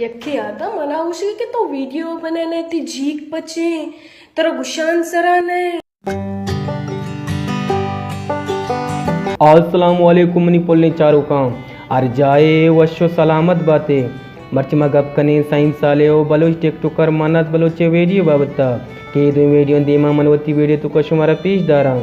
یکے آتا منا گوشی کہ تو ویڈیو بنانے، تی جیک پچیں، ترا گشان سرا نئے۔ السلام علیکم منی پلیں چاروکاں، ہر جاہے وش و سلامت باتے۔ مرچی ما گپ کنیں سعیم صالح و بلوچ ٹک ٹوکر مہناز بلوچ ءِ ویڈیو بابت ءَ کہ اے دوئیں ویڈیو دیما من وتی ویڈیو توکا شمارا پیش داراں۔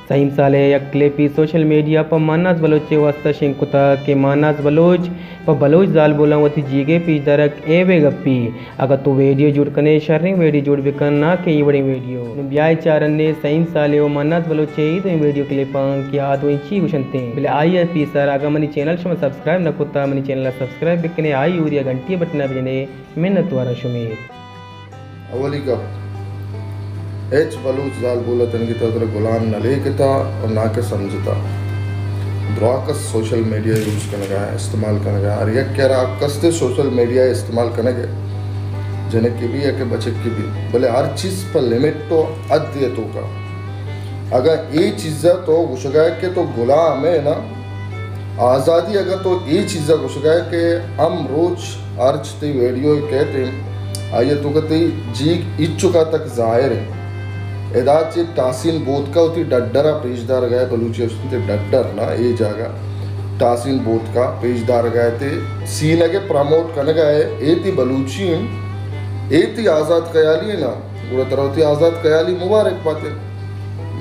سعیم صالح ءِ یک کلپے سوشل میڈیا پہ مہناز بلوچ ءِ واستہ شنگ کتگ کہ مہناز بلوچ پہ بلوچ زالبولاں وتی جیگ ءِ پیش دارگ ایب ءِ گپے۔ اگاں تو ویڈیو جوڑ کنے، شریں ویڈیو جوڑ بکن، نہ کہ اے وڑیں ویڈیو۔ نوں بیائے چارنے سعیم صالح و مہناز بلوچ ءِ اے دوئیں ویڈیو کلپاں کہ آ دوئیں چی گوشنتیں۔ بلے آئی ءَ پیسر اگاں منی چینل شما سبسکرائب نہ کتا، منی چینل ءَ سبسکرائب بکنے، آئی ءِ اودیا گھنٹی ءِ بٹن ءَ بجنے۔ منت واراں شمے۔ اولی گپ، ہچ بلوچ زالبول ءَ تنیگتا ترا غلام نہ لیکتا اور نہ کہ سمجھتا۔ دراہ کس سوشل میڈیا یوز کنگا، استعمال کنگا، ہر یک ءَ را حق است سوشل میڈیا استعمال کنگ ءِ، جنکے بی یا کہ بچکے بی، بلے ہر چیز پہ لمٹ و حد ءِ توکا۔ اگاں اے چیز ءَ تو گوشگا ئے کہ تو غلام ئے نا، آزادی، اگاں تو اے چیز ءَ گوشگا ئے کہ ہم روچ ہرچ تئی ویڈیو کئیت، آئی ءِ توکا تئی جیگ ایچکا تک ظاہر انت۔ ادا چہ ٹاسین بوتکا وتی ڈڈر ءَ پیش دارگا ئے، بلوچی ءَ گوشنت ڈڈر نا، اے جاگہ ٹاسین بوتکا پیش دارگا ئے، تئی سینگ ءِ پروموٹ کنگا ئے، اے تئی بلوچی انت، اے تئی آزات خیالی انت نا، گڑا ترا وتی آزات خیالی مبارک بات انت۔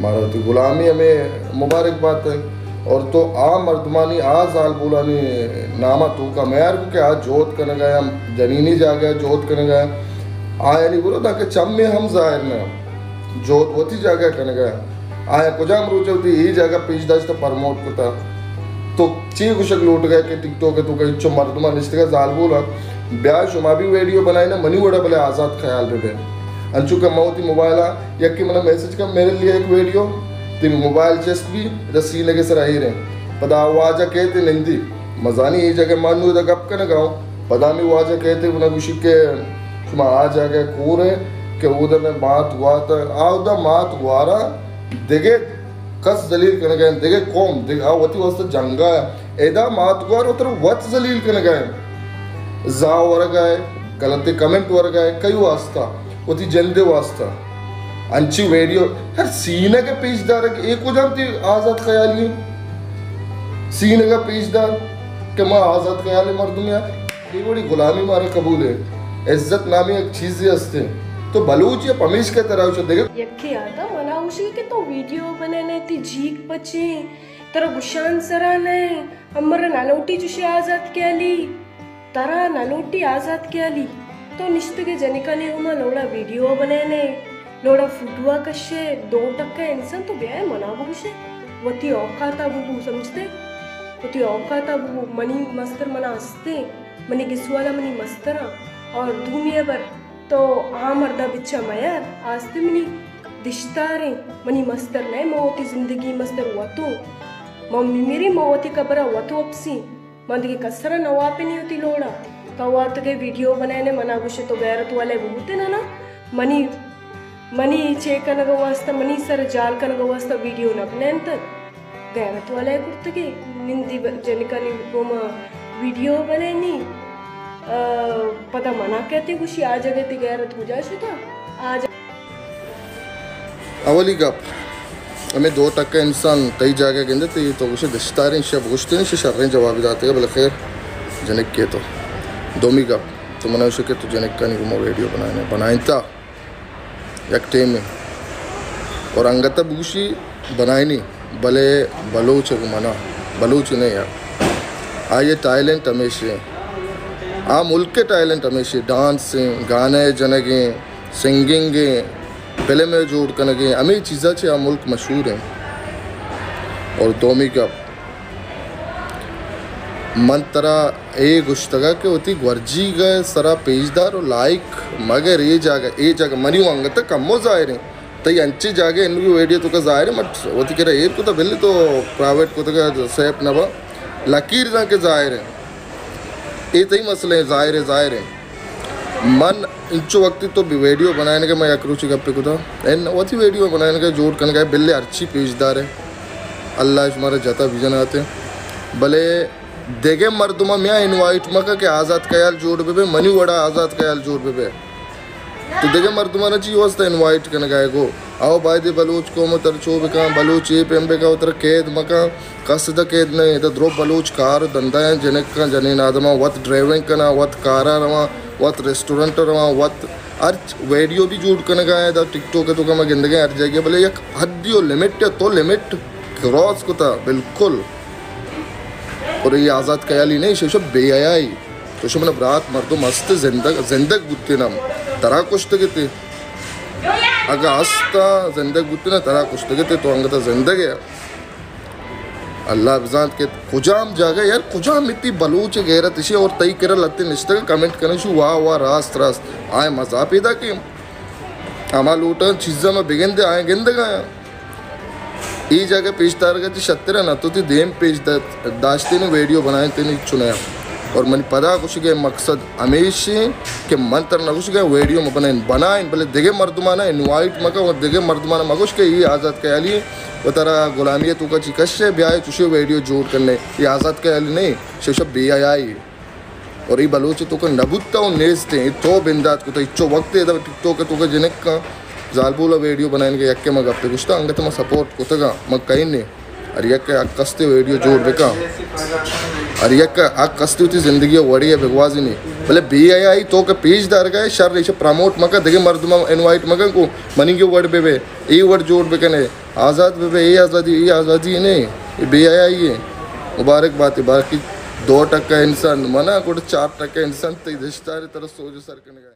مارا وتی غلامی ہمے مبارک بات انت۔ اور تو آ مردمانی، آ زالبولانی نام ءَ توکا میار کہ آ جہد کنگا ئے، ہم جنینی جاگہ ءَ جہد کنگا ئے۔ آیانی گڑا دانکہ چمے ہم ظاہر نہ، جہد وتی جاگہ ءَ کنگا ئے۔ آیا کجام روچ ءَ وتی اے جاگہ پیش داشت ءُ پروموٹ کتا؟ تو چے گوشگ لوٹگا ئے کہ ٹک ٹاک ءِ توکا ہچو مردماں نشتگا زالبولاں، بیا شما بھی ویڈیو بنائینا، منی وڑا بلے آزات خیال بہ بئے۔ انچو کہ من وتی موبائل ءَ یکے منا میسج کن، میرے لیے ایک ویڈیو، تئی موبائل چست بی، ادا سینگ ءِ سرا ایریں۔ پدا آ واجہ کئیت نندی، مزانی اے جاگہ من نوں ادا گپ کنگا اوں۔ پدا ہمے واجہ کئیت منا گوشی کہ شما آ جاگہ کور ئے کہ اودا مئے مات گوات، آ اودا مات گوارا دگہ کس ذلیل کنگا انت، دگہ قوم، دگہ آ وتی واسطہ جنگا۔ ادا مات گوار وترا وت ذلیل کنگا انت۔ زاہ ورگا ئے، غلط کمنٹ ورگا ئے، کئی واسطہ؟ وتی جند ءِ واسطہ۔ انچی ویڈیو، یار سینگ ءِ پیش دارگ، اے کجام تئی آزات خیالی انت؟ سینگ ءَ پیش دار کہ ما آزات خیال مردمے آں۔ اے وڑی غلامی مارا قبول انت۔ عزت نامی یک چیزے ہست انت۔ تو بلوچے ئے، پمیشکا ترا چہ دگہ یکے آتا منا گوشی کہ تو ویڈیو بنانے، تئی جیک پچیں، ترا گشان سرا نئے، امر نہ لوٹی چوشیں آزات خیالی، ترا نہ لوٹی آزات خیالی۔ تو نشتگے جنکانی گوما لوڑا ویڈیو بنینے، لوڑا فوٹوا کشے، دو ٹکا انسان تو بیائے منا بگوشے، وتی اوقاتا بگو، سمجھتے؟ وتی اوقاتا بگو، منی مستر منا ہستے، منی گسوالا منی مستراں، اور دومی بر تو آ مردا بچا میار، آستے منی دشتاریں، منی مستر نئے، ما وتی زندگی مستر وتوں۔ ما میمیریں، ما وتی قبرا وت وپسیں۔ ما دگہ کسرا نہ واپنی وتی لوڑا۔ تو واتگے ویڈیو بنائینے، منا گوشے تو غیرت والے بوتے نا، نا۔ منی، منی چے کنگ واسطہ، منی سر جال کنگ واسطہ ویڈیو نہ بنائینتگ۔ غیرت والے کرتگے، نندی ب-، جنکانی گوما ویڈیو بنینی، آ، پدا منا کہتے گوشی، آ جگہ تی غیرت کجا شتا؟ آ جگہ۔ اولی گپ، ہمے دو ٹکا انسان تئی جاگہ گندے، تئی تو گوشے دشتاریں شپ گوشتے، شریں جوابی داتگے، بلے خیر، جنک کے تو۔ دومی گپ، تو منا گوشے کہ تو جنکانی گوما ویڈیو بنائینے، بنائینتا۔ یک ٹیمے اور انگت بگوشی بنائینی، بلے بلوچ ء گوں منا، بلوچ نہ یار۔ آئی ء ٹیلنٹ ہمیشی، آ ملک ء ٹیلنٹ ہمیشی، ڈانسنگ، گانے جنگیں، سنگنگ، فلم ء جوڑ کنگیں، ہمے چیزاں چہ آ ملک مشہور ہیں۔ اور دومی گپ، من ترا اے گوشتگ کہ وتی گورجیگ ء سرا پیشدار و لائک مگر اے جاگہ، اے جاگہ منی و انگت کمو ظاہر ہیں۔ تئی انچیں جاگہ انوی ویڈیو توکا ظاہر ہیں، مٹ وتی کرا ایر کتا، بلے تو پرائیویٹ کتگ سیپ نبا، لکیر داں کہ ظاہر ہیں۔ اے تئی مسئلہ ہیں، ظاہر ہے، ظاہر ہیں۔ من انچو وقتی تو ویڈیو بنائینگ ء من یک روچے گپے کتا، ان وتی ویڈیو بنائینگ ء جوڑ کنگ ء بلے ہرچی پیش دار ء اللہ شمارا جتا بجنات ء، بلے دگہ مردماں میا انوائٹ مکن کہ آزات خیال جوڑ بہ بے، منی وڑا آزات خیال جوڑ بہ بے۔ تو دگہ مردماں چی واسطہ انوائٹ کنگا ئے گو؟ او بایدے بلوچ قوم تر چو بکن، بلوچ اے پیم بکن، تر قید مکن، کس دا قید نہ، ادا درو بلوچ کار دندا ہیں، جنکاں، جنین آدماں وت ڈرائیونگ کنا، وت کارا رواں، وت ریسٹورنٹ رواں، وت ہر ویڈیو بھی جوڑ کنگا ہیں، دا ٹک ٹاک تو کم گندگے ہر جگہ، بلے یک حدی و لمٹ ہے، تو لمٹ کراس کتا بالکل۔ اور یہ آزات خیالی نہیں، شش بے حیائی۔ تو شمن برات مردم است زندگ، زندگ بوتین ہم ترا کشتگتے۔ اگا است زندگ بوتین ترا کشتگتے، تو انگتا زندگ ہے۔ اللہ بزانت کہ کجام جاگہ یار، کجام اتی بلوچ غیرت اشی اور تئی کرا لتے نشتگ کمنٹ کنے شو واہ واہ راست راست۔ آئے مزا پیدا کہ ہما لوٹاں چیزاں میں بگندے آئے گندگا۔ ای جاگہ پیش دارگا چی شتر نہ تو تی دیم پیش دا-، داشتین ویڈیو بنائیں تین چنے۔ اور منی پدا گوشگے مقصد ہمیش ہیں کہ من تر نہ گوشگے ویڈیو مبنائیں بنائیں، بلے دگہ مردمانا انوائٹ مکا اور دگہ مردمانا مگوش کہ ای آزات خیالی و ترا غلامی تو کا چی کشے بیائے چوشے ویڈیو جوڑ کرنے، ای آزات خیالی نہیں، شش بے حیائی۔ اور ای بلوچ تو کا نبوتا و نیست ہیں، تو بندات کو تا اچو وقت ہے دا ٹک ٹاک تو کا جنک کا زالبولا ویڈیو بنائیں کہ یکے ما گپے گشتا، انگت ما سپورٹ کتگا، ما کہیں نے۔ ہر یک حق استے ویڈیو جوڑ بکا، ہر یک حق استے وتی زندگی وڑی بگوازینی۔ بلے بے حیائی تو کہ پیش دارگا ہے، شر ایش پروموٹ مکا، دگہ مردم انوائٹ مکا کو منی گو وڑ بے بے، ای وڑ جوڑ بکنے، آزاد بے بے، ای آزادی، ای آزادی نہیں، ای بے حیائی ہے۔ مبارک بات ہے، باقی دو ٹکا انسان منا گوڑ چار ٹکا انسان تی دشتاری طرف سوچ سر کنگا ہے۔